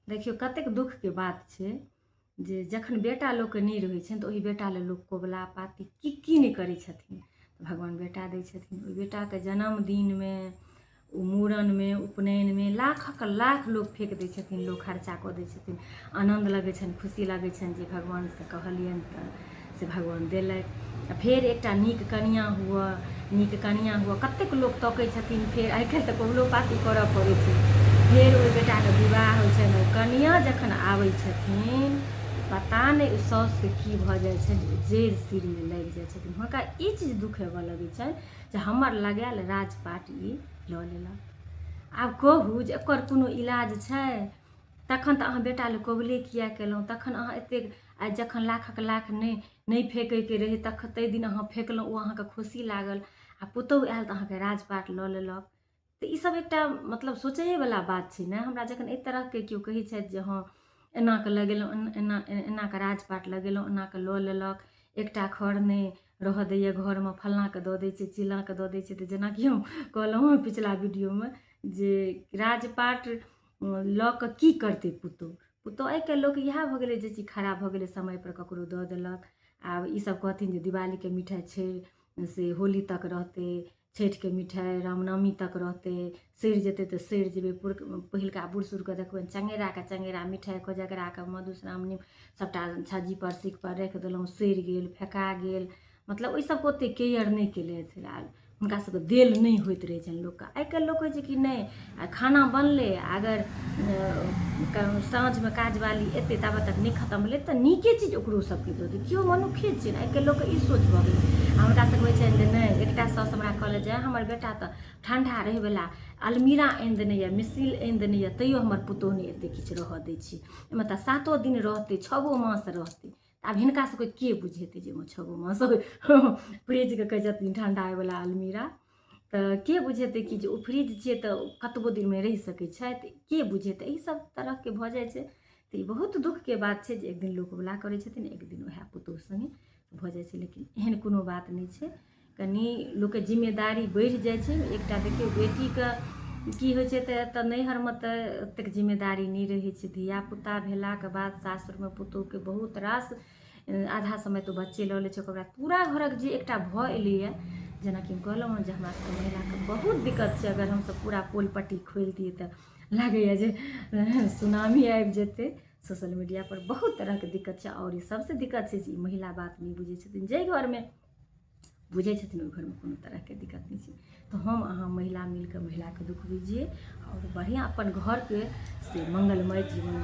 देखियौ कतेक दुखके बात छै जे जखन बेटा लोकके नहि रहै छनि तऽ ओहि बेटा लए लोक कबुला पाती की की नहि करै छथिन भगवान बेटा दै छथिन ओहि बेटाके जन्मदिनमे ओ मूड़नमे उपनयनमे लाखक लाख लोक फेक दै छथिन लोक खर्चा कऽ दै छथिन आनन्द लगै छनि खुशी लगै छनि जे भगवानसँ कहलियनि तऽ से भगवान देलथि आ फेर एकटा नीक कनिआँ हुअ नीक कनिआँ हुअ कतेक लोक तकै छथिन फेर आइ काल्हि तऽ कबुलो पाती करऽ पड़ै छै फेर ओहि बेटाके विवाह होइ छनि ओ कनिआँ जखन आबै छथिन पता नहि ओ साउसके की भऽ जाइ छनि जे जड़ि सिरमे लागि जाइ छथिन हुनका ई चीज दुख हेबऽ लगै छनि जे हमर लगायल राजपाट ई लऽ लेलक आब कहू जे एकर कोनो इलाज छै तखन तऽ अहाँ बेटा लए कबुले किए केलहुँ तखन अहाँ एतेक आइ जखन लाखक लाख नहि नहि फेकैके रहै तखन ताहि दिन अहाँ फेकलहुँ ओ अहाँके खुशी लागल आ पुतहु आयल तऽ अहाँके राजपाट लऽ लेलक तऽ ईसब एकटा मतलब सोचैएवला बात छै ने हमरा जखन एहि तरहके केओ कहै छथि जे हँ एना कऽ लगेलहुँ एना एना कऽ राजपाट लगेलहुँ एना कऽ लऽ लेलक एकटा खर नहि रहऽ दैए घरमे फल्लाँके दऽ दै छै चिल्लाँके दऽ दै छै तऽ जेनाकि हम कहलहुँ हँ पिछला वीडियोमे जे राजपाट लऽ कऽ की करतै पुतहु पुतहु आइ काल्हि लोक इएह भऽ गेलै जे चीज खराब भऽ गेलै समयपर ककरो दऽ देलक आब ईसब कहथिन जे दिवालीके मिठाइ छै से होली तक रहतै छठिके मिठाइ रामनवमी तक रहतै सड़ि जेतै तऽ सड़ि जेबै पहिलुका बूढ़ सूढ़के देखबनि चङ्गेराके चङ्गेरा मिठाइ कोजगराके मधुश्रावणी सभटा छज्जीपर सीकपर राखि देलहुँ सड़ि गेल फेका गेल मतलब ओहि सबके ओतेक केयर नहि केलथि आब हुनका सबके देल नहि होइत रहै छनि लोकके आइ काल्हि लोक कहै छै कि नहि आ खाना बनलै अगर साँझमे काजवाली एतै ताबत तक नहि खतम भेलै तऽ नीके चीज ओकरो सबके दऽ दी केओ मनुखे छियै ने आइ काल्हि लोकके ई सोच भऽ गेलै आ हुनका सबके होइ छनि जे नहि एकटा साउस हमरा कहलथि जे हमर बेटा तऽ ठण्डा रहैवला अलमीरा आनि देने यऽ मिसिल आनि देने यऽ तैयो हमर पुतोहु नहि एते किछु रहऽ दै छै एहिमे तऽ सातो दिन रहतै छओ मास रहतै आब हिनका सबके के बुझेतै जे ओहिमे छओ मास फ्रिजके कहै छथिन ठण्डा वला अलमीरा तऽ के बुझेतै कि जे ओ फ्रिज छियै तऽ कतबो दिनमे रहि सकै छथि के बुझेतै एहि सब तरहके भऽ जाइ छै तऽ ई बहुत दुःखके बात छै जे एक दिन लोक वला करै छथिन एक दिन वएह पुतोहु सङ्गे भऽ जाइ छै लेकिन एहन कोनो बात नहि छै कनि लोकके जिम्मेदारी बढ़ि जाइ छै एकटा देखियौ बेटीके की होइ छै तऽ एतऽ नैहरमे तऽ ओतेक जिम्मेदारी नहि रहै छै धियापुता भेलाके बाद सासुरमे पुतोहुके बहुत रास आधा समय तऽ बच्चे लऽ लै छै ओकर बाद पूरा घरक जे एकटा भऽ एलैए जेनाकि हम कहलहुँ हँ जे हमरा सबके महिलाके बहुत दिक्कत छै अगर हमसब पूरा पोल पट्टी खोलि दियै तऽ लागैए जे सुनामी आबि जेतै सोशल मीडियापर बहुत तरहके दिक्कत छै आओर ई सबसँ दिक्कत छै जे ई महिला बात नहि बुझै छथिन जाहि घरमे बुझै छथिन ओहि घरमे कोनो तरहके दिक्कत नहि छै तऽ हम अहाँ महिला मिलकऽ महिलाके दुःख बुझियै आओर बढ़िआँ अपन घरके से मंगलमय जीवन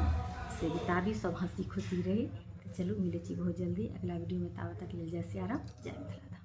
से बिताबी सब हँसी खुशी रही तऽ चलू मिलै छी बहुत जल्दी अगिला वीडियोमे ताबत तक लेल जय सियाराम जय मिथिला धाम।